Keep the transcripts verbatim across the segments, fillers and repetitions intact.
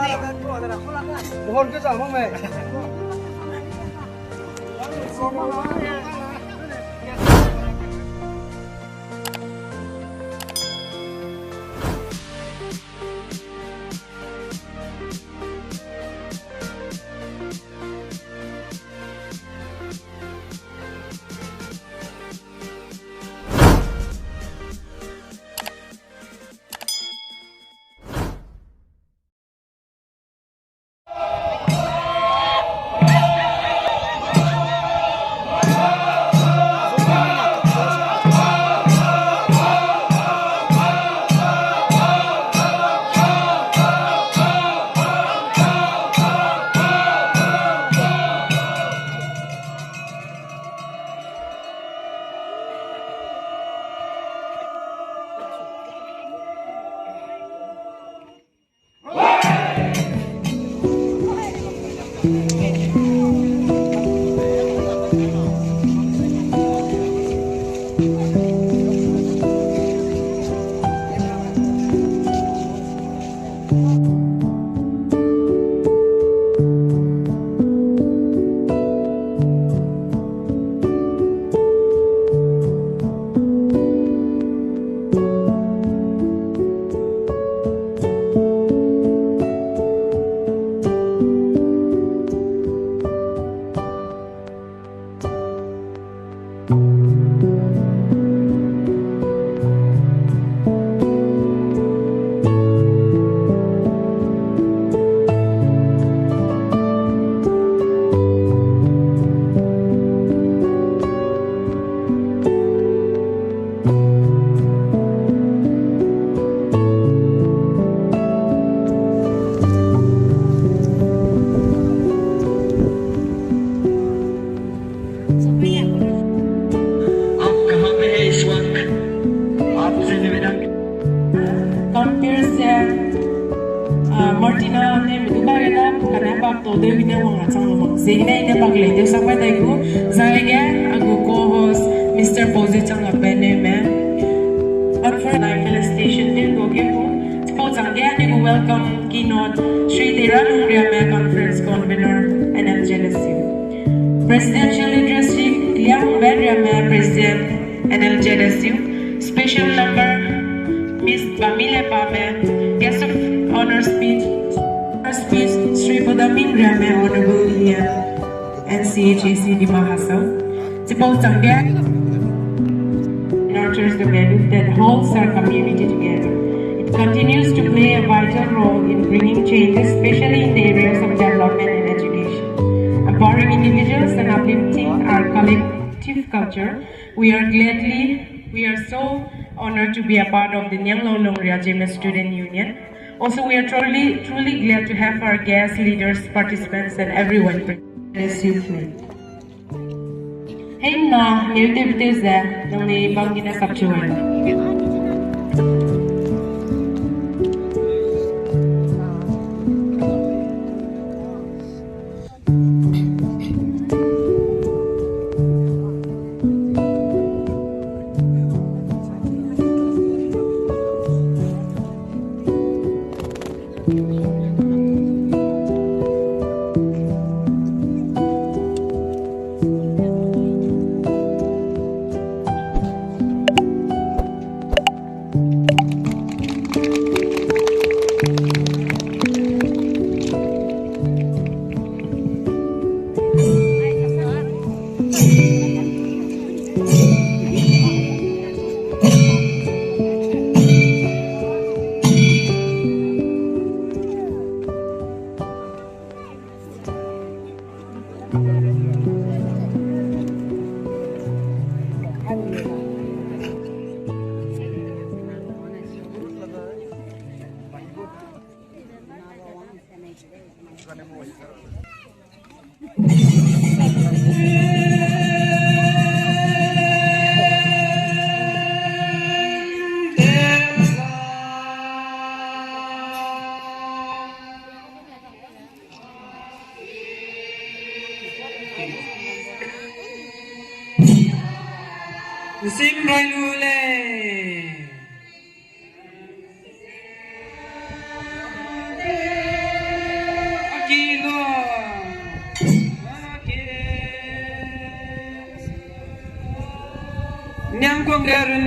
Mohon ke sa mo me. आप कहाँ पे है इस वक्त? आपसे निवेदन। Compere se, ah, Martina ne mi du ba ge da, kane bak to de mi ne wang a chang lo mak. Ziegene i ne bak lei de sak bai dai gu, zai ge a gu co-host, Mister Pauze Changlabe ne me. But for my felicitation de gu ge gu, chipau chang ge a ne gu welcome keynote, Shri Teira Lungriame, Conference Convener, N L J S U. Presidential Leadership, Liang Benriame, President, N L J S U. Special number, Miss Bamile Pame. Guest of honor speech, honor speech, Shri Budaming Riame, Honorable E M, N C H A C Dima Hasao. Chipau chang ge nurtures the value that holds our community together. It continues to play a vital role in bringing changes, especially in the areas of development and education, empowering individuals and uplifting our collective culture. We are gladly, we are so honored to be a part of the Nianglo Longria Jeme Student Union. Also, we are truly, truly glad to have our guests, leaders, participants, and everyone present. Bless you, friend. Hei na, neu te bete ze, nang ni bang gina kapchu wai.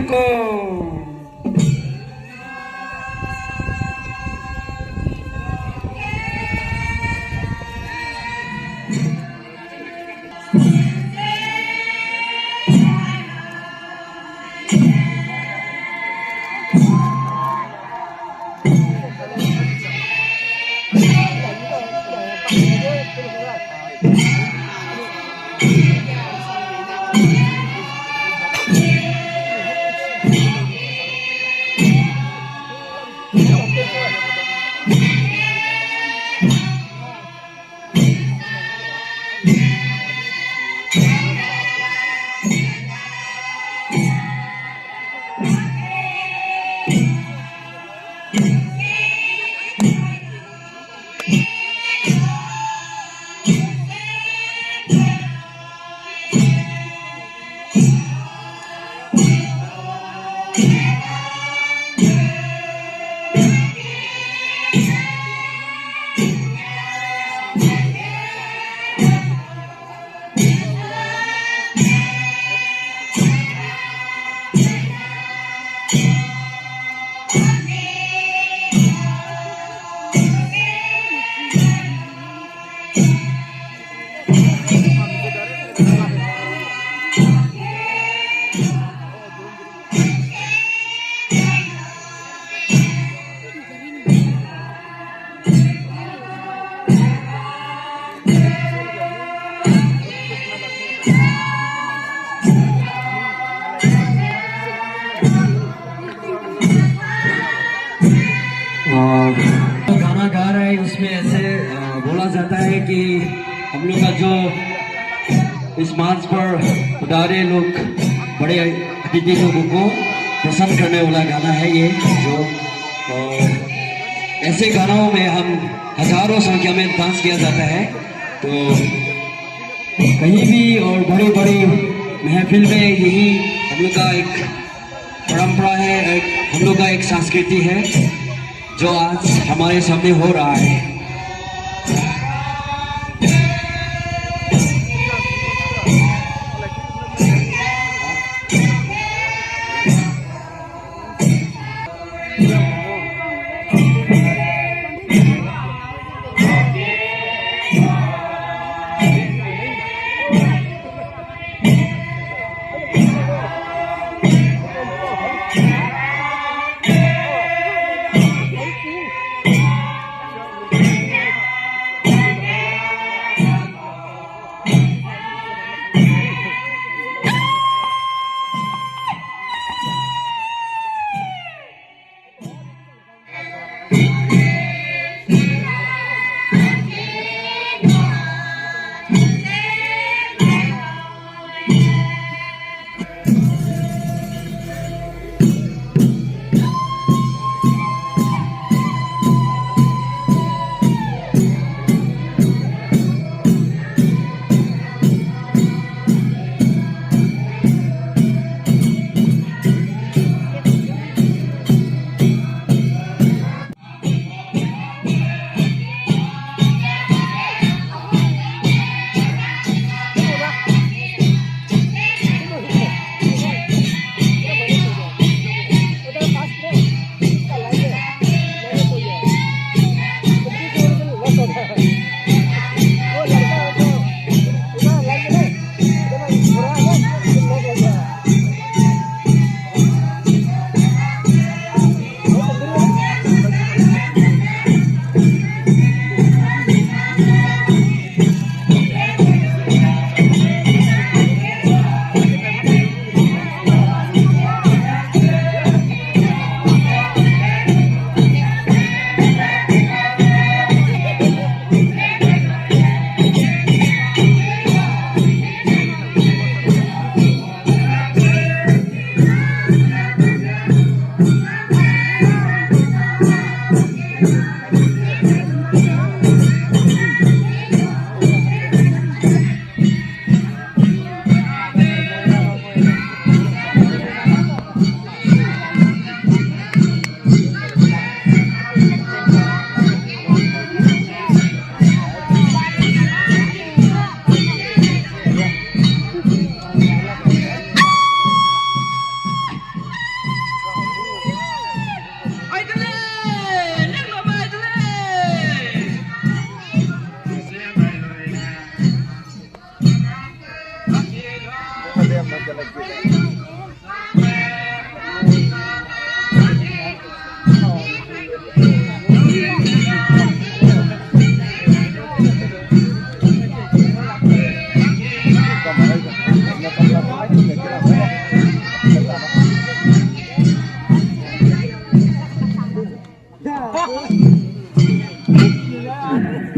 को। अ, गाना गा रहे हैं, उसमें ऐसे, अ, बोला जाता है कि हम लोग का जो इस मंच पर पधारे लोग, बड़े अतिथि लोगों को प्रसन्न करने वाला गाना है ये, जो, अ, ऐसे गानों में हम हजारों संख्या में डांस किया जाता है। तो कहीं भी और बड़ी-बड़ी महफिल में यही हम लोग का एक परंपरा है, एक हम लोग का एक संस्कृति है, जो आज हमारे सामने हो रहा है।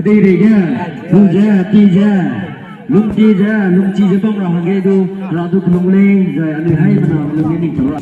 Peireige, lu ze, ti ze, lungti ze, lungchi ze bam ra hangge du, Hera du kelung lei, zai anui haimena kelung ge ning tau ra.